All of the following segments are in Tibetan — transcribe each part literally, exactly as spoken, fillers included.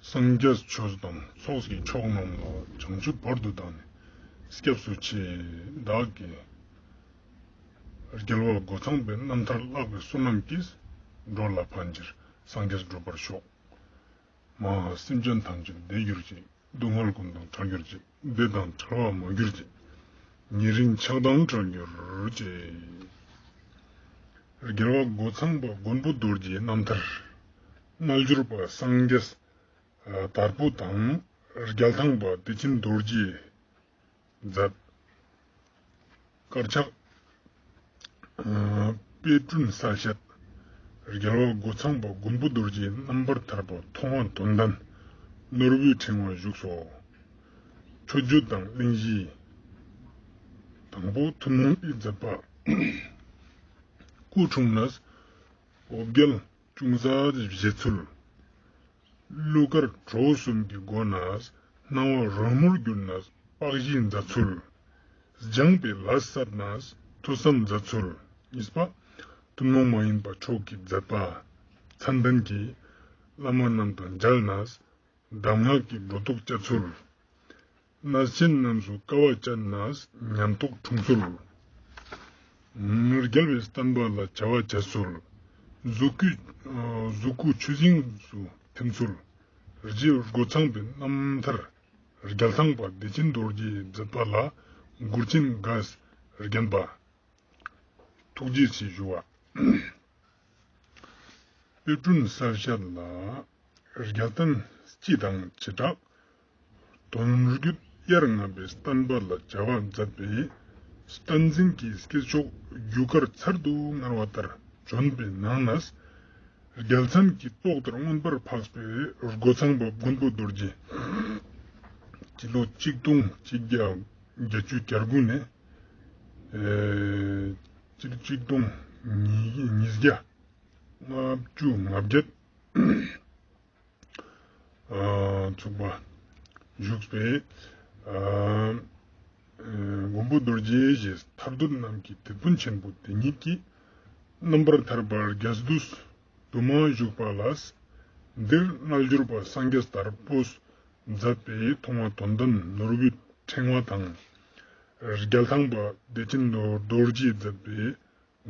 སངས་རྒྱས་ཆོས་དང་ཚོགས་ཀྱི་མཆོག་རྣམས་ལ། བྱང་ཆུབ་བར་དུ་བདག་ནི་སྐྱབས་སུ་མཆི། བདག་གིས་རྒྱལ་བ་སྒོ་ཚང་པའི་རྣམ་ཐར་བཀླགས་པའི་བསོད་ནམས་ཀྱིས། འགྲོ་ལ་ཕན་ཕྱིར་སངས་རྒྱས་འགྲུབ་པར་ཤོག། མ་ཧཱ། སེམས་ཅན་ཐམས་ཅད་བདེ་གྱུར་ཅིག། སྡུག་བསྔལ་ཀུན་དང་བྲལ་གྱུར་ཅིག། བདེ་དང་བྲལ་བ་མ་གྱུར་ཅིག། ཉེ་རིང་ཆགས་སྡང་བྲལ་གྱུར་ཅིག། རྒྱལ་བ་སྒོ་ཚང་པ་མགོན་པོ་རྡོ་རྗེའི་རྣམ་ཐར། རྣལ་འབྱོར་པ་སངས་རྒྱས་དར་པོ་དང་། རྒྱལ་ཐང་པ་བདེ་ཆེན་རྡོ་རྗེས་མཛད། དཀར་ཆག་དཔེ་སྐྲུན་གསལ་བཤད། རྒྱལ་བ་སྒོ་ཚང་པ་མགོན་པོ་རྡོ་རྗེའི་རྣམ་པར་ཐར་པ་མཐོང་བ་དོན་ལྡན་ནོར་བུའི་ཕྲེང་བ་བཞུགས་སོ། མཆོད་བརྗོད་དང་གླེང་གཞི། དང་པོ། ཐུན་མོང་གི་མཛད་པ། སྐུ་འཁྲུངས་ནས་འོ་བརྒྱལ་ཅུང་ཟད་བཞེད་ཚུལ། གླུ་གར་བྲོ་བ་གསུམ་གྱི་སྒོ་ནས་སྣང་བ་རོལ་མོར་གྱུར་ནས་དཔག་བཞེས་མཛད་ཚུལ། སྦྱངས་པའི་ལས་བསགས་ནས་ཐོས་བསམ་མཛད་ཚུལ། གཉིས་པ། ཐུན་མོང་མ་ཡིན་པ་མཆོག་གི་མཛད་པ། མཚན་ལྡན་གྱི་བླ་མ་རྣམས་དང་མཇལ་ནས་གདམས་ངག་གི་སྒྲོ་འདོགས་བཅད་ཚུལ། གནས་ཆེན་རྣམས་སུ་དཀའ་བ་སྤྱད་ནས་ཉམས་རྟོགས་འཁྲུངས་ཚུལ། རྒྱལ་བའི་བསྟན་པ་ལ་བྱ་བ་བྱས་ཚུལ། གཟུགས་སྐུ་གཟུགས་སྐུ་ཆུ་སྲིན་དུ་ཐིམ་ཚུལ། རྗེ་སྒོ་ཚང་པའི་རྣམ་ཐར། རྒྱལ་ཐང་པ་བདེ་ཆེན་རྡོ་རྗེའི་མཛད་པ་ལ་མགུར་ཆེན་འགས་བརྒྱན་པ། ཐུགས་རྗེ་ཆེ་ཞུ་བ། དཔེ་སྐྲུན་གསལ་བཤད་ལ། རྒྱལ་བསྟན་སྤྱི་དང་བྱེ་བྲག་དོན་བརྒྱུད་དབྱར་རྔམ་པའི་བསྟན་པ་ལ་བྱ་བ་མཛད་པའི་བསྟན་འཛིན་གྱི་སྐྱེས་མཆོག་རྒྱུ་སྐར་ཚར་དུ་དངར་བ་ལྟར་བྱོན་པའི་ནང་ནས། རྒྱལ་མཚན་གྱི་ཏོག་ལྟར་མངོན་པར་འཕགས་པའི་སྒོ་ཚང་པ་མགོན་པོ་རྡོ་རྗེ། སྤྱི་ལོ་གཅིག་སྟོང་གཅིག་བརྒྱ་བརྒྱད་ཅུ་གྱ་དགུ་ནས། ཨེ། སྤྱི་ལོ་གཅིག་སྟོང་ཉིས་བརྒྱ་ལྔ་བཅུ་ང་བརྒྱད། ཨ། ཚུགས་པ་བཞུགས་པའི། ཨ། མགོན་པོ་རྡོ་རྗེ་ཞེས་ཐར་འདོད་རྣམས་ཀྱི་དེད་དཔོན་ཆེན་པོ་དེ་ཉིད་ཀྱིས་རྣམ་པར་ཐར་པ་རྒྱས་བསྡུས་དུ་མ་བཞུགས་པ་ལ། འདིར་རྣལ་འབྱོར་པ་སངས་རྒྱས་དར་པོས་མཛད་པའི་མཐོང་བ་དོན་ལྡན་ནོར་བུའི་ཕྲེང་བ་དང་། རྒྱལ་ཐང་པ་བདེ་ཆེན་རྡོ་རྗེས་མཛད་པའི་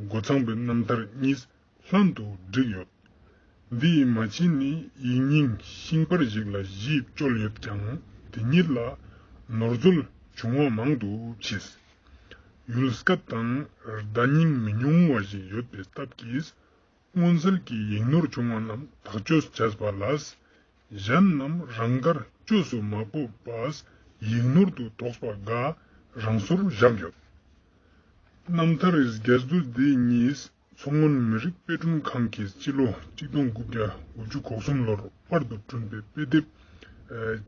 སྒོ་ཚང་པའི་རྣམ་ཐར་གཉིས་ལྷན་དུ་བསྒྲིགས་ཡོད། འདི་ཡི་མ་ཕྱི་ནི་ཡིག་རྙིང་ཤིང་པར་ཞིག་ལ་གཞི་བཅོལ་ཡོད་ཀྱང་དེ་ཉིད་ལ་ནོར་འཛོལ་བྱུང་བ་མང་དུ་མཆིས། ཡུལ་སྐད་དང་བརྡ་རྙིང་མི་ཉུང་བ་ཞིག་ཡོད་པའི་སྟབས་ཀྱིས། མངོན་གསལ་གྱི་ཡིག་ནོར་བྱུང་བ་རྣམས་དག་བཅོས་བྱས་པ་ལ། གཞན་རྣམས་རང་དགར་བཅོས་སུ་མ་སྤོབས་པས་ཡིག་ནོར་དུ་དོགས་པ་འགའ་རང་སོར་བཞག་ཡོད། རྣམ་ཐར་རྒྱས་བསྡུས་འདི་གཉིས་མཚོ་སྔོན་མི་རིགས་དཔེ་སྐྲུན་ཁང་གིས་སྤྱི་ལོ་གཅིག་སྟོང་དགུ་བརྒྱ་དགུ་བཅུ་གོ་གསུམ་ལོར་པར་དུ་བསྐྲུན་པའི་དཔེ་དེབ་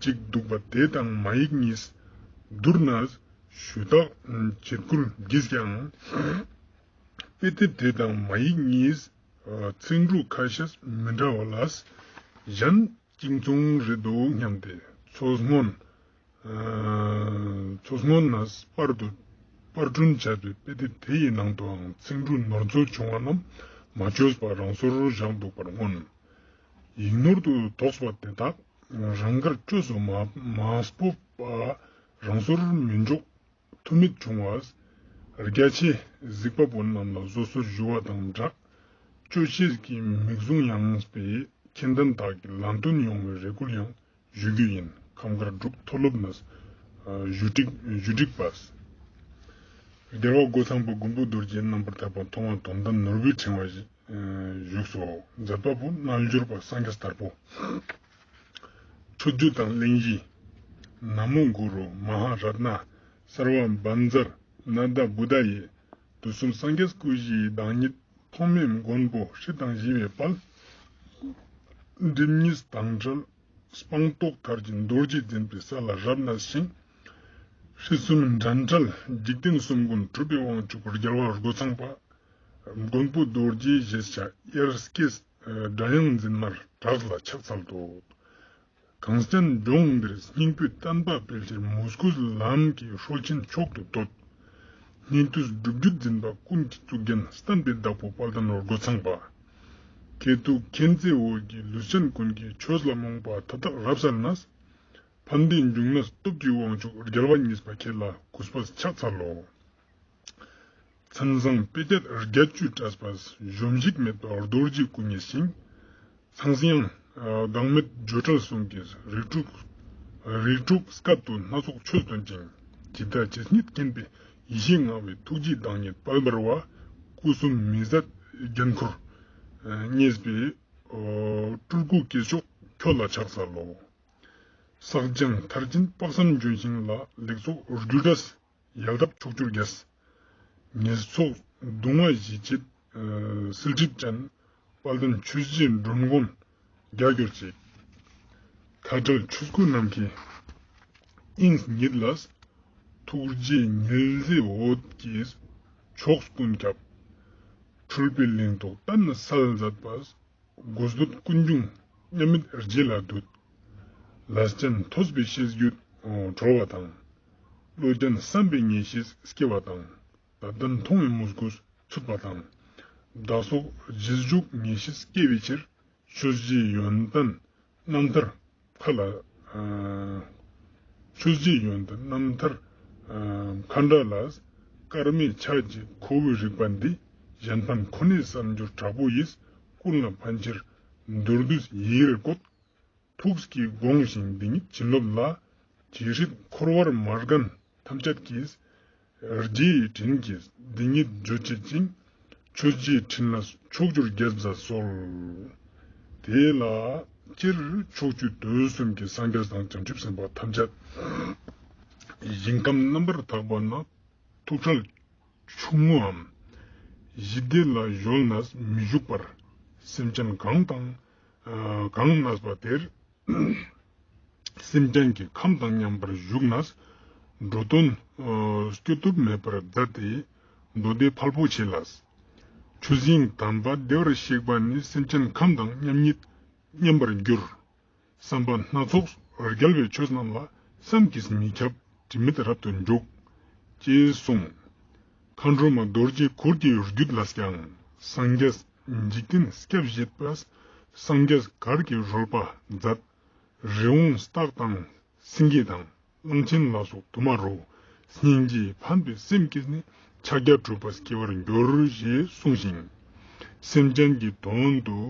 ཅིག་འདུག་པ་དེ་དང་མ་ཡིག་གཉིས་བསྡུར་ན་ཞུ་དག་བྱེད་ཁུལ་བགྱིས་ཀྱང་། དཔེ་དེབ་དེ་དང་མ་ཡིག་གཉིས། ཚིག་འབྲུ་ཁ་ཤས་མི་འདྲ་བ་ལ། གཞན་གཅིག་མཚུངས་རེད་འདུག་སྙམ་སྟེ། མཚོ་སྔོན། མཚོ་སྔོན་ནས་པར་དུ་པར་སྐྲུན་བྱས་པའི་དཔེ་དེབ་དེ་ཡི་ནང་དུའང་ཚིག་འབྲུ་ནོར་འཛོལ་བྱུང་བ་རྣམས་མ་བཅོས་པ་རང་སོར་བཞག་འདུག་པར་མངོན། ཡིག་ནོར་དུ་དོགས་པ་དེ་དག་རང་དགར་བཅོས་སུ་མ་མ་སྤོབས་པ་རང་སོར་མི་འཇོག་ཐུ་མེད་བྱུང་བས། རྒྱ་ཆེའི་གཟིགས་པ་པོ་རྣམས་ལ་བཟོད་གསོལ་ཞུ་བ་དང་སྦྲགས། སྤྱོད་བཤད་ཀྱི་མིག་ཟུང་ཡངས་པའི་མཁྱེན་ལྡན་དག་གི་ལམ་སྟོན་ཡོང་བའི་རེ་སྐུལ་ཡང་ཞུ་རྒྱུ་ཡིན། ཁམས་དཀར་འབྲུག་མཐོ་སློབ་ནས་ཞུ་སྒྲིག་ཞུ་སྒྲིག་པ། རྒྱལ་བ་སྒོ་ཚང་པ་མགོན་པོ་རྡོ་རྗེའི་རྣམ་པར་ཐར་པ་མཐོང་བ་དོན་ལྡན་ནོར་བུའི་ཕྲེང་བ་བཞུགས་སོ། མཛད་པ་པོ་རྣལ་འབྱོར་པ་སངས་རྒྱས་དར་པོ། མཆོད་བརྗོད་དང་གླེང་གཞི། ན་མོ་གུ་རུ་མ་ཧཱ་རཏྣ། སརྦ་བཛྲ་ནཱ་ད་བུདྡྷ་ཡེ། དུས་གསུམ་སངས་རྒྱས་སྐུ་བཞིའི་བདག་ཉིད་ཐོགས་མེད་མགོན་པོ་སྲིད་དང་ཞི་བའི་དཔལ། སྒྲིབ་གཉིས་དྭངས་བྲལ་སྤངས་རྟོགས་དར་གྱི་རྡོ་རྗེ་འཛིན་པའི་ས་ལ་རབ་གནས་ཤིང་། སྲིད་གསུམ་འགྲན་བྲལ་འཇིག་རྟེན་གསུམ་མགོན་གྲུབ་པའི་དབང་ཕྱུག་རྒྱལ་བ་སྒོ་ཚང་པ། མགོན་པོ་རྡོ་རྗེ་ཞེས་བྱ་དབྱར་སྐྱེས་སྒྲ་དབྱངས་འཛིན་མར་བྲག་ལ་ཕྱག་འཚལ་ཏོ། གངས་ཅན་ལྗོངས་འདིར་སྙིང་པོའི་བསྟན་པ་སྤེལ་ཕྱིར་མོས་གུས་ལམ་གྱི་སྲོལ་ཆེན་མཆོག་ཏུ་བསྟོད། སྙིང་བསྡུས་སྒྲུབ་བརྒྱུད་འཛིན་པ་ཀུན་གྱི་གཙུག་རྒྱན་བསྟན་པའི་བདག་པོ་དཔལ་ལྡན་སྒོ་ཚང་པ། སྐྱེ་ཐུག་མཁྱེན་བརྩེ་འོད་ཀྱི་ལུས་ཅན་ཀུན་གྱི་ཆོས་ལ་རྨོངས་པ་མཐའ་དག་རབ་གསལ་ནས། ཕན་བདེའི་འབྱུང་གནས་སྟོབས་ཀྱི་དབང་ཕྱུག་རྒྱལ་བ་གཉིས་པ་ཁྱེད་ལ་གུས་པས་ཕྱག་འཚལ་ལོ། མཚན་བཟང་དཔེ་བྱད་བརྒྱད་ཅུས་སྤྲས་པ། གཞོམ་གཞིག་མེད་པའི་རྡོ་རྗེ་སྐུ་བརྙེས་ཤིང་། ཚངས་དབྱངས་བདག་མེད་སྒྱུ་འཕྲུལ་གསུང་གིས་རིགས་དྲུག་རིགས་དྲུག་སྐད་དུ་སྣ་ཚོགས་ཆོས་སྟོན་ཅིང་། ཇི་ལྟ་ཇི་སྙེད་མཁྱེན་པའི་ཡེ་ཤེས་མངའ་བའི་ཐུགས་རྗེའི་བདག་ཉིད་དཔལ་འབར་བ། སྐུ་གསུམ་མི་ཟད་རྒྱན་ཁུར་བརྙེས་པའི་སྤྲུལ་སྐུ་སྐྱེས་མཆོག་ཁྱོད་ལ་ཕྱག་འཚལ་ལོ། ཟག་བཅས་མཐར་ཕྱིན་དཔག་བསམ་ལྗོན་ཤིང་ལ། ལེགས་ཚོགས་རྒྱུ་འབྲས་ཡལ་འདབ་ཕྱོགས་བཅུར་རྒྱས། ཉེས་ཚོགས་གདུང་བ་ཞི་བྱེད་ཨ་གསེར་ཁྲིབས་ཅན། དཔལ་ལྡན་ཆོས་རྗེའི་མགྲོན་མགོན་རྒྱལ་གྱུར་ཅིག། མཁའ་འགྲོ་ཆོས་སྐུ་རྣམས་ཀྱི་དབྱིངས་ཉིད་ལ། ཐུགས་རྗེའི་ཉི་ཟེར་འོད་ཀྱིས་ཕྱོགས་ཀུན་ཁྱབ། འཁྲུལ་པའི་གླིང་ཐོག་གཏན་གསལ་མཛད་པ། དགོས་འདོད་ཀུན་འབྱུང་མཉམ་མེད་རྗེ་ལ་འདུད། ལས་ཅན་ཐོས་པའི་ཤེས་རྒྱུད་གྲོལ་བ་དང་། བློ་ཅན་བསམ་པའི་ངེས་ཤེས་སྐྱེ་བ་དང་། བདག་ལྟ་མཐོང་བའི་མོས་གུས་ཚུད་པ་དང་། བདག་སོགས་རྗེས་འཇུག་ངེས་ཤེས་སྐྱེ་བའི་ཕྱིར། ཆོས་རྗེའི་ཡོན་ཏན་རྣམ་ཐར་མཁའ་ལ། ཆོས་རྗེའི་ཡོན་ཏན་རྣམ་ཐར་མཁའ་འགྲོ་ལ། སྐར་མའི་ཆ་བཞིན་ཁོ་བོའི་རིག་པ་འདི། གཞན་ཕན་ཁོ་ནའི་བསམ་སྦྱོར་དྲག་པོ་ཡིས། ཀུན་ལ་ཕན་ཕྱིར་མདོར་བསྡུས་ཡི་གེར་བཀོད། ཐུགས་ཀྱིས་དགོངས་ཤིང་འདི་ཉིད་བྱིན་རློབས་ལ། ཇི་སྲིད་འཁོར་བར་མ་རྒན་ཐམས་ཅད་ཀྱིས། རྗེའི་དྲིན་གྱིས་འདི་ཉིད་བརྗོད་བྱེད་ཅིང་། ཆོས་རྗེའི་དྲིན་ལ་ཕྱོགས་བཅུར་རྒྱས་མཛད་གསོལ། དེ་ལ་སྤྱིར་ཕྱོགས་བཅུ་དུས་གསུམ་གྱི་སངས་རྒྱས་དང་བྱང་ཆུབ་སེམས་དཔའ་ཐམས་ཅད་ཞིང་ཁམས་རྣམ་པར་དག་པ་ན། ཐུགས་ཁྲལ་ཆུང་ངུའམ་ཞི་བདེ་ལ་གཞོལ་ནས་མི་བཞུགས་པར། སེམས་ཅན་གང་དང་གང་གནས་པ་དེར། སེམས་ཅན་གྱི་ཁམས་དང་མཉམ་པར་བཞུགས་ནས། འགྲོ་དོན་སྐྱོ་སྟོབས་མེད་པར་མཛད་དེ། མདོ་སྡེ་ཕལ་པོ་ཆེ་ལ། ཆོས་དབྱིངས་དམ་པ་བདེ་བར་གཤེགས་པ་ནི། སེམས་ཅན་ཁམས་དང་མཉམ་ཉིད་མཉམ་པར་འགྱུར། བསམ་པ་སྣ་ཚོགས་རྒྱལ་བའི་ཆོས་རྣམས་ལ། བསམ་གྱིས་མི་ཁྱབ་དྲི་མེད་རབ་ཏུ་འཇུག། ཅེས་གསུངས། མཁའ་འགྲོ་མ་རྡོ་རྗེ་འཁོར་གྱི་རྒྱུད་ལས་ཀྱང་། སངས་རྒྱས་འཇིག་རྟེན་སྐྱབས་བྱེད་པ། སངས་རྒྱས་གར་གྱི་རོལ་པ་མཛད། རི་བོང་སྟག་དང་སེང་གེ་དང་། གླང་ཆེན་ལ་སོགས་དུ་མ་རུ། སྙིང་རྗེས་ཕན་པའི་སེམས་ཀྱིས་ནི། ཕྱག་རྒྱ་གྲུབ་པ་སྐྱེ་བར་འགྱུར། ཞེས་གསུངས་ཤིང་། སེམས་ཅན་གྱི་དོན་དུ་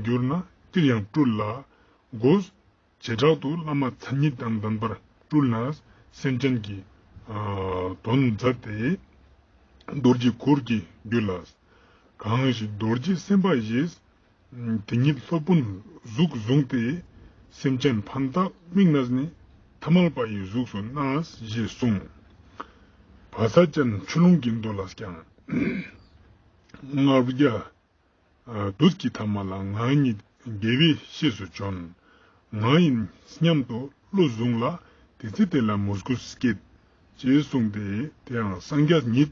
གྱུར་ན། ཅིར་ཡང་སྤྲུལ་ལ་དགོས། བྱེ་བྲག་ཏུ་བླ་མ་མཚན་ཉིད་དང་ལྡན་པར་སྤྲུལ་ནས། སེམས་ཅན་གྱི་དོན་མཛད་དེ། རྡོ་རྗེ་འཁོར་གྱི་རྒྱུད་ལ། གང་ཞིག་རྡོ་རྗེ་སེམས་དཔའ་ཞེས། དེ་ཉིད་སློབ་དཔོན་གཟུགས་བཟུང་སྟེ། སེམས་ཅན་ཕན་བཏགས་དམིགས་ནས་ནི། ཐ་མལ་པ་ཡི་གཟུགས་སུ་གནས། ཞེས་གསུངས། བ་ཚྭ་ཅན་ཆུ་ཀླུང་གི་མདོ་ལས་ཀྱང་། ལྔ་བརྒྱ་དུས་ཀྱི་ཐ་མ་ལ། ང་ཉིད་དགེ་བའི་བཤེས་སུ་བྱོན། ང་ཡིན་སྙམ་དུ་བློ་བཟུང་ལ། དེ་ཚེ་དེ་ལ་མོས་གུས་བསྐྱེད། ཅེས་གསུངས་ཏེ། དེའང་སངས་རྒྱས་ཉིད་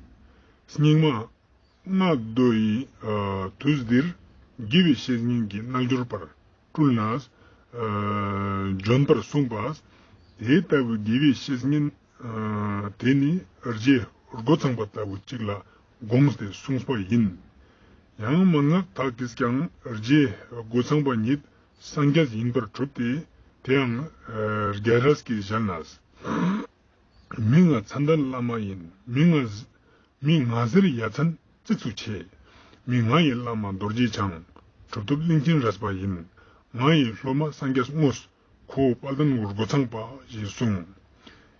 སྙིགས་མ་ལྔ་བདོ་ཡི་དུས་འདིར། དགེ་བའི་བཤེས་གཉེན་གྱི་རྣལ་འབྱོར་པར་སྤྲུལ་ནས། ཨ་འབྱོན་པར་གསུངས་པ། དེ་ལྟ་བུའི་དགེ་བའི་བཤེས་གཉེན་ཨ་དེ་ནི་རྗེ་རྒོད་ཚང་པ་ལྟ་བུ་ཅིག་ལ་དགོངས་ཏེ་གསུངས་པ་ཡིན། ཡང་མན་ངག་དག་གིས་ཀྱང་རྗེ་རྒོད་ཚང་པ་ཉིད་སངས་རྒྱས་ཡིན་པར་གྲུབ་སྟེ། དེའང་ཨ་རྒྱལ་སྲས་ཀྱིས་ཞལ་ནས། མི་ང་མཚན་ལྡན་བླ་མ་ཡིན། མི་ང་མི་ང་ཟེར་ཡ་མཚན་གཙིགས་སུ་ཆེ། མི་ང་ཡི་བླ་མ་རྡོ་རྗེ་འཆང་། གྲུབ་ཐོབ་གླིང་ཆེན་རས་པ་ཡིན། ང་ཡི་སློབ་མ་སངས་རྒྱས་དངོས། ཁོ་བོ་དཔལ་ལྡན་རྒོད་ཚང་པ། ཞེས་གསུངས།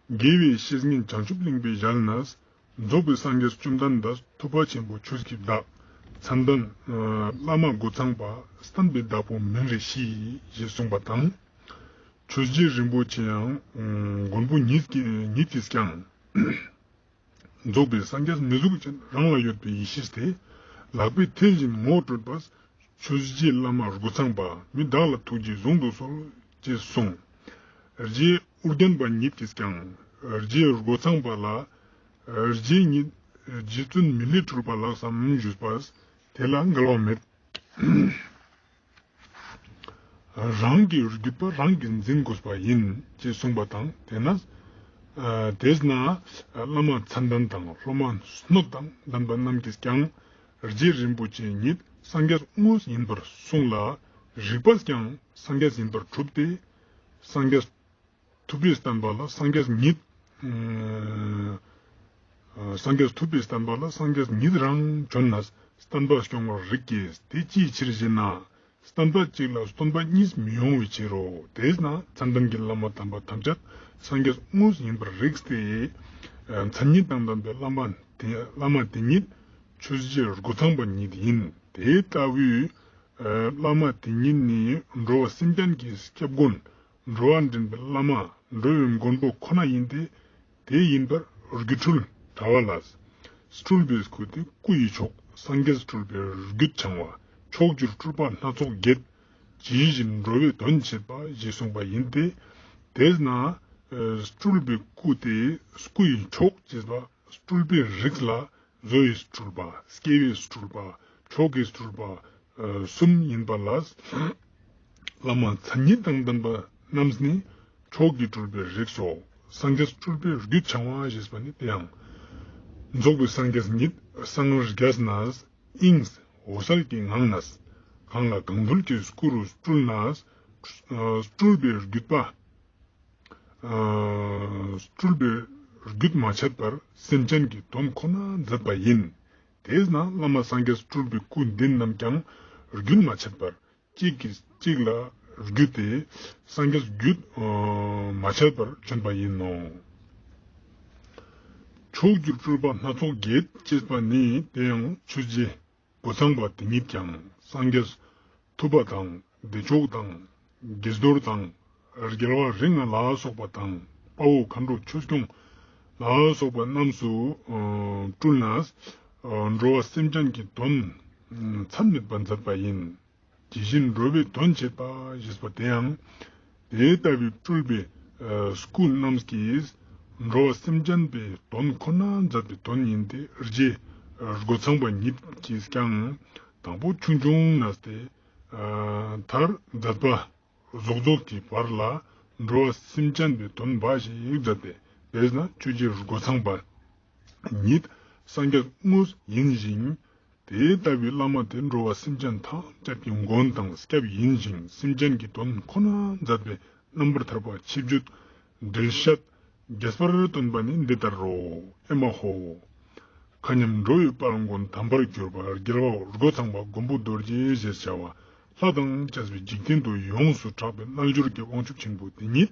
དགེ་བའི་བཤེས་གཉེན་བྱང་ཆུབ་གླིང་པའི་ཞལ་ནས། རྫོགས་པའི་སངས་རྒྱས་བཅོམ་ལྡན་འདས། ཐུབ་པ་ཆེན་པོ་ཆོས་ཀྱི་བདག། མཚན་ལྡན་བླ་མ་རྒོད་ཚང་པ། བསྟན་པའི་བདག་པོ་མིང་རུ་ཤིས། ཞེས་གསུངས་པ་དང་། ཆོས་རྗེ་རིན་པོ་ཆེའང་མགོན་པོ་ཉིད་ཀྱི་ཉིད་ཀྱིས་ཀྱང་། རྫོགས་པའི་སངས་རྒྱས་མི་གཟུགས་ཅན། རང་ལ་ཡོད་པའི་ཡེ་ཤེས་དེ། ལག་པའི་མཐིལ་བཞིན་ངོ་སྤྲོད་པ། ཆོས་རྗེ་བླ་མ་རྒོད་ཚང་པ། མི་བདག་ལ་ཐུགས་རྗེས་གཟུང་དུ་གསོལ། ཅེས་གསུངས། རྗེ་ཨོ་རྒྱན་པ་ཉིད་ཀྱིས་ཀྱང་རྗེ་རྒོད་ཚང་པ་ལ། རྗེ་ཉིད་རྗེ་བཙུན་མི་ལས་གྲོལ་བ་ལགས་སམ་ཞུས་པས། དེ་ལ་འགལ་བ་མེད། རང་གི་རྒྱུད་པ་རང་གིས་འཛིན་དགོས་པ་ཡིན། ཅེས་གསུངས་པ་དང་། དེས་ན། ཨ་དེས་ན་བླ་མ་མཚན་ལྡན་དང་སློབ་མ་སྣོད་དང་ལྡན་པ་རྣམས་ཀྱིས་ཀྱང་རྗེ་རིན་པོ་ཆེ་ཉིད་ སངས་རྒྱས་དངོས་ཡིན་པར་གསུངས་ལ། རིགས་པས་ཀྱང་སངས་རྒྱས་ཡིན་པར་གྲུབ་སྟེ། སངས་རྒྱས་ཐུབ་པའི་བསྟན་པ་ལ་སངས་རྒྱས་ཉིད། ཨ་སངས་རྒྱས་ཐུབ་པའི་བསྟན་པ་ལ་སངས་རྒྱས་ཉིད་རང་བྱོན་ནས་བསྟན་པ་སྐྱོང་བར་རིགས་ཀྱིས། དེ་ཅིའི་ཕྱིར་ཞེ་ན། བསྟན་པ་གཅིག་ལ་སྟོན་པ་གཉིས་མི་ཡོང་བའི་ཕྱིར་རོ། དེས་ན་མཚན་ལྡན་གྱི་བླ་མ་དམ་པ་ཐམས་ཅད་སངས་རྒྱས་དངོས་ཡིན་པར་རིགས་ཏེ། མཚན་ཉིད་དང་ལྡན་པའི་བླ་མ་དེ་བླ་མ་དེ་ཉིད་ཆོས་རྗེ་རྒོད་ཚང་པ་ཉིད་ཡིན། དེ་ལྟ་བུའི་བླ་མ་དེ་ཉིད་ནི་འགྲོ་བ་སེམས་ཅན་གྱི་སྐྱབས་མགོན། འགྲོ་བ་འདྲེན་པའི་བླ་མ། འགྲོ་བའི་མགོན་པོ་ཁོ་ན་ཡིན་ཏེ། དེ་ཡིན་པར་རྒྱུ་འཕྲུལ་དྲ་བ་ལ། སྤྲུལ་པའི་སྐུ་དེ་སྐུ་ཡི་མཆོག་སངས་རྒྱས་སྤྲུལ་པའི་རྒྱུད་འཆང་བ། མཆོག་གྱུར་སྤྲུལ་པ་སྣ་ཚོགས་བརྒྱད། ཇི་བཞིན་འགྲོ་བའི་དོན་བྱེད་པ་ཞེས་གསུངས་པ་ཡིན་ཏེ། དེས་ན་སྤྲུལ་པའི་སྐུ་དེ་སྐུ་ཡི་མཆོག་ཅེས་པ་སྤྲུལ་པའི་རིགས་ལ། བཟོ་ཡི་སྤྲུལ་པ། སྐྱེ་བའི་སྤྲུལ་པ། མཆོག་གི་སྤྲུལ་པ། གསུམ་ཡིན་པ་ལ། བླ་མ་མཚན་ཉིད་དང་ལྡན་པ་རྣམས་ནི་མཆོག་གི་སྤྲུལ་པའི་རིགས་སོ། སངས་རྒྱས་སྤྲུལ་པའི་རྒྱུད་འཆང་བ་ཞེས་པ་ནི་དེ་ཡང་། རྫོགས་པའི་སངས་རྒྱས་ཉིད་སངས་རྒྱས་ནས། དབྱིངས་འོད་གསལ་གྱི་ངང་ནས། གང་ལ་གང་འདུལ་གྱི་སྐུ་རུ་སྤྲུལ་ནས། སྤྲུལ་པའི་རྒྱུད་པ། སྤྲུལ་པའི་རྒྱུད་མ་ཆད་པར་སེམས་ཅན་གྱི་དོན་ཁོ་ན་མཛད་པ་ཡིན། དེས་ན་བླ་མ་སངས་རྒྱས་སྤྲུལ་པའི་སྐུ་འདི་རྣམས་ཀྱང་རྒྱུན་མ་ཆད་པར་གཅིག་གིས་གཅིག་ལ་བརྒྱུད་དེ་སངས་རྒྱས་རྒྱུད་མ་ཆད་པར་བྱོན་པ་ཡིན་ནོ། མཆོག་གྱུར་སྤྲུལ་པ་སྣ་ཚོགས་བརྒྱད་ཅེས་པ་ནི་དེ་ཡང་ཆོས་རྗེ་རྒོད་ཚང་པ་དེ་ཉིད་ཀྱང་སངས་རྒྱས་ཐུབ་པ་དང་བདེ་མཆོག་དང་དགྱེས་རྡོར་དང་རྒྱལ་བ་རིགས་ལྔ་ལ་སོགས་པ་དང་དཔའ་བོ་མཁའ་འགྲོ་ཆོས་སྐྱོང་ལ་སོགས་པ་རྣམས་སུ་སྤྲུལ་ནས་འགྲོ་བ་སེམས་ཅན་གྱི་དོན་ཚད་མེད་པ་མཛད་པ་ཡིན། དེ་བཞིན་འགྲོ་བའི་དོན་བྱེད་པ་ཞེས་པ་དེ་ཡང་དེ་ལྟ་བུའི་སྤྲུལ་པའི་སྐུ་རྣམས་ཀྱིས་འགྲོ་བ་སེམས་ཅན་པའི་དོན་ཁོ་ན་མཛད་པའི་དོན་ཡིན་ཏེ། རྗེ་རྒོད་ཚང་པ་ཉིད་ཀྱིས་ཀྱང་དང་པོ་ཆུང་ཆུང་ན་སྟེ་མཐར་མཛད་པ་རྫོགས་རྫོགས་ཀྱི་བར་ལ་འགྲོ་བ་སེམས་ཅན་པའི་དོན་འབའ་ཞིག་མཛད་དེ། དེས་ན་ཆོས་རྗེ་རྒོད་ཚང་པ་ཉིད་སངས་རྒྱས་དངོས་ཡིན་ཞིང་། དེ་ལྟ་བུའི་བླ་མ་དེ་འགྲོ་བ་སེམས་ཅན་ཐམས་ཅད་ཀྱི་མགོན་དང་སྐྱབས་ཡིན་ཞིང་། སེམས་ཅན་གྱི་དོན་ཁོ་ན་མཛད་པའི་རྣམ་པར་ཐར་པ་ཆིག་བརྒྱུད་འགྲེལ་བཤད་རྒྱས་པར་སྟོན་པ་ནི་འདི་ལྟར་རོ། ཨེ་མ་ཧོ། མཁའ་མཉམ་འགྲོ་བའི་དཔལ་མགོན་དམ་པར་གྱུར་པ་རྒྱལ་བ་རྒོད་ཚང་པ་མགོན་པོ་རྡོ་རྗེ་ཞེས་བྱ་བ། ལྷ་དང་བཅས་པའི་འཇིག་རྟེན་དུ་ཡོངས་སུ་གྲགས་པའི་རྣལ་འབྱོར་གྱི་དབང་ཕྱུག་ཆེན་པོ་དེ་ཉིད་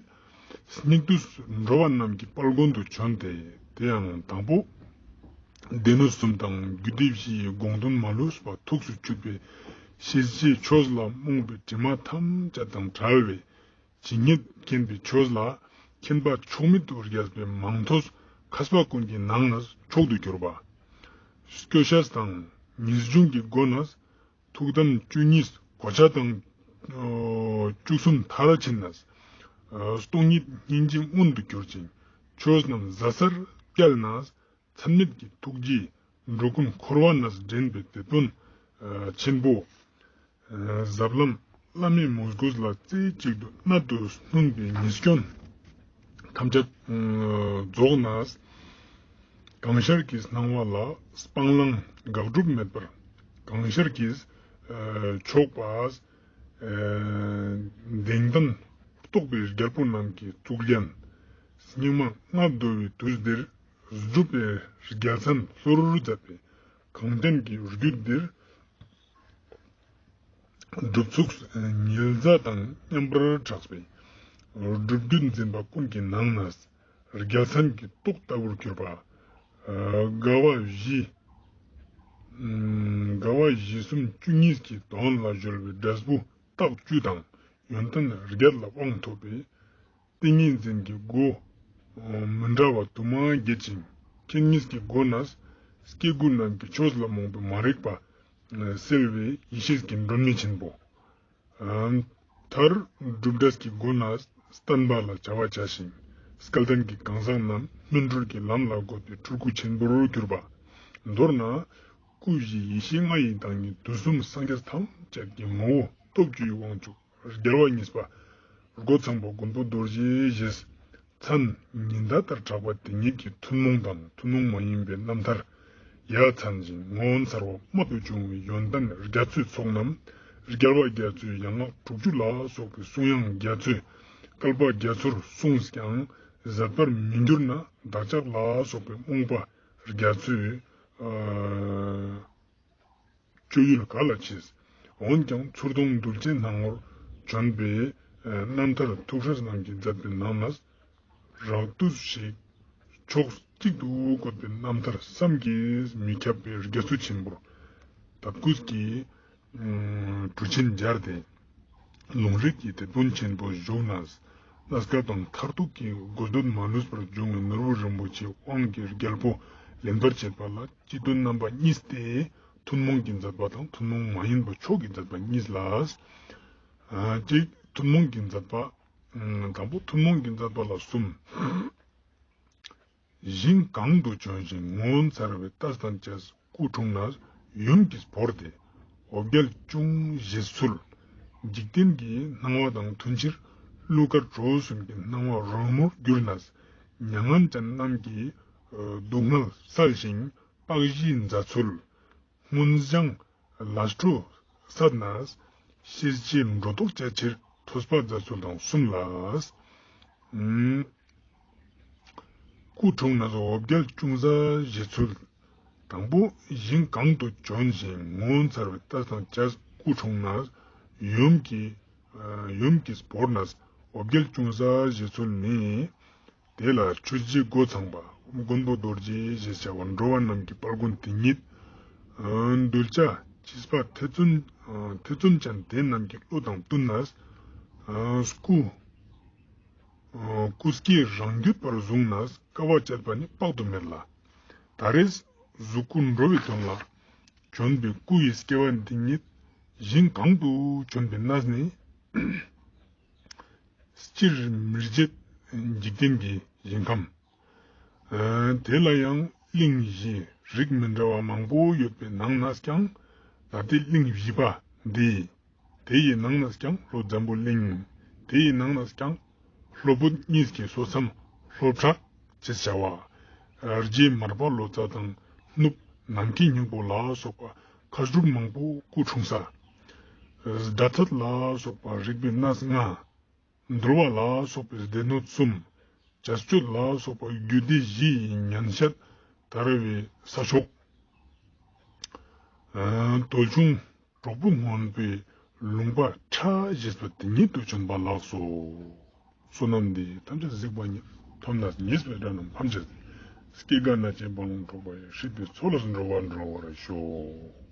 སྙིགས་དུས་འགྲོ་བ་རྣམས་ཀྱི་དཔལ་མགོན་དུ་བྱོན་ཏེ། དེ་ཡང་དང་པོ་སྡེ་སྣོད་གསུམ་དང་རྒྱུད་སྡེ་བཞིའི་དགོངས་དོན་མ་ལུས་པ་ཐུགས་སུ་ཆུད་པའི་ཤེས་བྱའི་ཆོས་ལ་རྨོངས་པའི་དྲི་མ་ཐམས་ཅད་དང་བྲལ་བའི་ཇི་སྙེད་མཁྱེན་པའི་ཆོས་ལ་མཁྱེན་པ་ཕྱོགས་མེད་དུ་རྒྱས་པའི་མིང་ཐོས་མཁས་པ་ཀུན་གྱི་ནང་ནས་མཆོག་ཏུ་གྱུར་པ། སྐྱོ་ཤས་དང་ངེས་འབྱུང་གི་སྒོ་ནས་ཐུགས་དམ་བཅུ་གཉིས་གོ་ཆ་དང་བཅུ་གསུམ་མཐར་ཕྱིན་ནས། སྟོང་ཉིད་སྙིང་རྗེ་མངོན་དུ་གྱུར་ཅིང་ཆོས་རྣམས་ཟད་སར་བསྐྱལ་ནས། ཚད་མེད་ཀྱི་ཐུགས་རྗེས་འགྲོ་ཀུན་འཁོར་བ་ནས་འདྲེན་པའི་དེད་དཔོན་ཆེན་པོ། ཟབ་ལམ་བླ་མེད་མོས་གུས་ལ་རྩེ་གཅིག་ཏུ་གནད་དུ་བསྣུན་པའི་ཉེས་སྐྱོན་ཐམས་ཅད་རྫོགས་ནས། གང་ཤར་གྱི་སྣང་བ་ལ་སྤང་བླང་དགག་སྒྲུབ་མེད་པར། གང་ཤར་གྱིས་ཆོག་པ་བདེན་གཏན་རྟོགས་པའི་རྒྱལ་པོ་རྣམས་ཀྱི་གཙུག་རྒྱན། སྙིགས་མ་ལྔ་བདོ་བའི་དུས་འདིར་སྒྲུབ་པའི་རྒྱལ་མཚན་ལྷུར་མཛད་པའི་གངས་ཅན་གྱི་རྒྱུད་འདིར། སྒྲུབ་ཚུགས་ཉི་ཟླ་དང་མཉམ་པར་གྲགས་པའི་སྒྲུབ་བརྒྱུད་འཛིན་པ་ཀུན་གྱི་ནང་ནས་རྒྱལ་མཚན་གྱི་ཏོག་ལྟ་བུར་གྱུར་པ། དགའ་བ་བཞི། དགའ་བ་བཞི་གསུམ་བཅུ་གཉིས་ཀྱི་དོན་ལ་གཞོལ་བའི་འབྲས་བུ་རྟགས་བཅུ་དང་ཡོན་ཏན་བརྒྱད་ལ་དབང་ཐོབ་པའི། ཏིང་ངེ་འཛིན་གྱི་སྒོ་མི་འདྲ་བ་དུ་མ་བརྒྱད་ཅིང་། ཁྱེད་གཉིས་ཀྱི་སྒོ་ནས་སྐྱེ་དགུ་རྣམས་ཀྱི་ཆོས་ལ་རྨོངས་པའི་མ་རིག་པ་སེལ་བའི་ཡེ་ཤེས་ཀྱི་སྒྲོན་མེ་ཆེན་པོ། མཐར་སྒྲུབ་འབྲས་ཀྱི་སྒོ་ནས་བསྟན་པ་ལ་བྱ་བ་བྱ་ཞིང་། སྐལ་ལྡན་གྱི་གང་ཟག་རྣམས་སྨིན་གྲོལ་གྱི་ལམ་ལ་བཀོད་པའི་སྤྲུལ་སྐུ་ཆེན་པོར་གྱུར་པ། མདོར་ན། སྐུ་བཞི་ཡེ་ཤེས་ལྔ་ཡི་བདག་ཉིད་དུས་གསུམ་སངས་རྒྱས་ཐམས་ཅད་ཀྱི་ངོ་བོ་སྟོབས་བཅུ་ཡི་དབང་ཕྱུག་རྒྱལ་བ་གཉིས་པ། རྒོད་ཚང་པ་མགོན་པོ་རྡོ་རྗེ་ཞེས་མཚན་ཉི་ཟླ་ལྟར་གྲགས་པ་དེ་ཉིད་ཀྱི་ཐུན་མོང་དང་ཐུན་མོང་མ་ཡིན་པའི་རྣམ་ཐར། ཡ་མཚན་ཅིང་ངོ་མཚར་བ་རྨད་དུ་བྱུང་བའི་ཡོན་ཏན་རྒྱ་མཚོའི་ཚོགས་རྣམས། རྒྱལ་བ་རྒྱ་མཚོའི་ཡན་ལག་དྲུག་ཅུ་ལ་སོགས་པའི་གསུང་དབྱངས་རྒྱ་མཚོས་བསྐལ་པ་རྒྱ་མཚོར་གསུངས་ཀྱང་ཟད་པར་མི་འགྱུར་ན། བདག་ཅག་ལ་སོགས་པའི་རྨོངས་པ་རྒྱ་མཚོས། ཨ། སྤྱོད་ཡུལ་ག་ལ་མཆིས། འོན་ཀྱང་ཚུར་མཐོང་གདུལ་བྱའི་སྣང་ངོར་བྱོན་པའི་རྣམ་ཐར་ཐུགས་སྲས་རྣམས་ཀྱིས་མཛད་པའི་ནང་ནས། རགས་བསྡུས་ཤིག་ཕྱོགས་གཅིག་ཏུ་བཀོད་པའི་རྣམ་ཐར་བསམ་གྱིས་མི་ཁྱབ་པའི་རྒྱ་མཚོ་ཆེན་པོར་དད་གུས་ཀྱིས་གྲུ་ཆེན་སྦྱར་ཏེ། ལུང་རིགས་ཀྱི་དེད་དཔོན་ཆེན་པོ་བཞུགས་ནས། གནས་སྐབས་དང་མཐར་ཐུག་གི་དགོས་འདོད་མ་ལུས་པར་འབྱུང་བའི་ནོར་བུ་རིན་པོ་ཆེའི་དབང་གི་རྒྱལ་པོ་ལེན་པར་བྱེད་པ་ལ་སྤྱི་དོན་རྣམ་པ་གཉིས་ཏེ། ཐུན་མོང་གི་མཛད་པ་དང་ཐུན་མོང་མ་ཡིན་པ་མཆོག་གི་མཛད་པ་གཉིས་ལ། ཨ། གཅིག་ཐུན་མོང་གི་མཛད་པ། ཨ། དང་པོ་ཐུན་མོང་གི་མཛད་པ་ལ་གསུམ། ཞིང་གང་དུ་བྱོན་ཞིང་ངོ་མཚར་བའི་ལྟས་དང་བཅས་སྐུ་འཁྲུངས་ནས་ཡུམ་གྱིས་བོར་ཏེ། འོ་བརྒྱལ་ཅུང་ཞིག་ཚུལ། འཇིག་རྟེན་གྱི་སྣང་བ་དང་མཐུན་ཕྱིར་གླུ་གར་གྲོགས་གསུམ་གྱི་སྣང་བ་རོལ་མོར་གྱུར་ནས། མྱ་ངན་ཅན་རྣམས་ཀྱི་སྡུག་བསྔལ་བསལ་ཞིང་དཔག་བཞིའི་མཛད་ཚུལ། སྔོན་བྱང་ལས་འཕྲོ་སད་ནས་ཤེས་བྱའི་སྒྲོ་འདོགས་བཅད་ཕྱིར་ཐོས་པ་མཛད་ཚུལ་དང་གསུམ་ལ། ཨུམ། སྐུ་འཁྲུངས་ནས་འོ་བརྒྱལ་ཅུང་ཟད་ཞིག་ཚུལ། དང་པོ་ཞིང་གང་དུ་བྱོན་ཞིང་ངོ་མཚར་བའི་ལྟས་དང་བཅས་སྐུ་འཁྲུངས་ནས་ཡུམ་གྱིས། ཡུམ་གྱིས་བོར་ནས་འོ་བརྒྱལ་ཅུང་ཟད་ཞིག་ཚུལ་ནི། དེ་ལ་ཆོས་རྗེ་སྒོ་ཚང་པ་མགོན་པོ་རྡོ་རྗེ་ཞེས་བྱ་བ་འགྲོ་བ་རྣམས་ཀྱི་དཔལ་མགོན་དེ་ཉིད། གདུལ་བྱ་བྱིས་པ་ཐེ་ཚོམ། ཐེ་ཚོམ་ཅན་དེ་རྣམས་ཀྱི་བློ་དང་བསྟུན་ནས། སྐུ། སྐུ་སྐྱེ་རང་རྒྱུད་པར་བཟུང་ནས་དཀའ་བ་སྤྱད་པ་ནི་དཔག་ཏུ་མེད་ལ། ད་རེས་གཟུགས་སྐུ་འགྲོ་བའི་དོན་ལ་བྱོན་པའི་སྐུ་ཡི་སྐྱེ་བ་འདི་ཉིད་ཞིང་གང་དུ་བྱོན་པའི་གནས་ནི། སྤྱིར་མི་བརྗེད་འཇིག་རྟེན་གྱི་ཞིང་ཁམས། ཨ། དེ་ལ་ཡང་གླིང་བཞི་རིགས་མི་འདྲ་བ་མང་པོ་ཡོད་པའི་ནང་ནས་ཀྱང་ད་ལྟའི་གླིང་བཞི་པ་འདི། དེ་ཡི་ནང་ནས་ཀྱང་ལྷོ་འཛམ་བུ་གླིང་། དེ་ཡི་ནང་ནས་ཀྱང་ལྷོ་བོད་གཉིས་ཀྱི་སོ་མཚམས་ལྷོ་བྲག་ཅེས་བྱ་བ། རྗེ་མར་པ་ལོ་ཙཱ་དང་གནུབས་ནམ་མཁའི་སྙིང་པོ་ལ་སོགས་པ་ཁ་སྒྲུབ་མང་པོ་སྐུ་འཁྲུངས་ས། སྒྲ་ཐད་ལ་སོགས་པ་རིག་པའི་གནས་ལྔ། འདུལ་བ་ལ་སོགས་པའི་སྡེ་སྣོད་གསུམ། བྱ་སྤྱོད་ལ་སོགས་པ་རྒྱུད་སྡེ་བཞི་ཡི་ཉམས་བཤད་དར་བའི་ས་ཕྱོགས། ཨ། དོལ་ཆུང་གྲོགས་པོ་སྔོན་པོའི་ལུང་པ་ཁྲ་ཞེས་པ་དེ་ཉིད་དུ་བྱོན་པ་ལགས་སོ། བསོད་ནམས་འདི་ཡིས་ཐམས་ཅད་གཟིགས་པ་ཉིད། ཐོབ་ནས་ཉེས་པའི་དགྲ་རྣམས་ཕམ་བྱས་ཏེ། སྐྱེ་རྒ་ན་འཆིའི་རྦ་ཀློང་འཁྲུགས་པ་ཡི། སྲིད་པའི་མཚོ་ལས་འགྲོ་བ་སྒྲོལ་བར་ཤོག།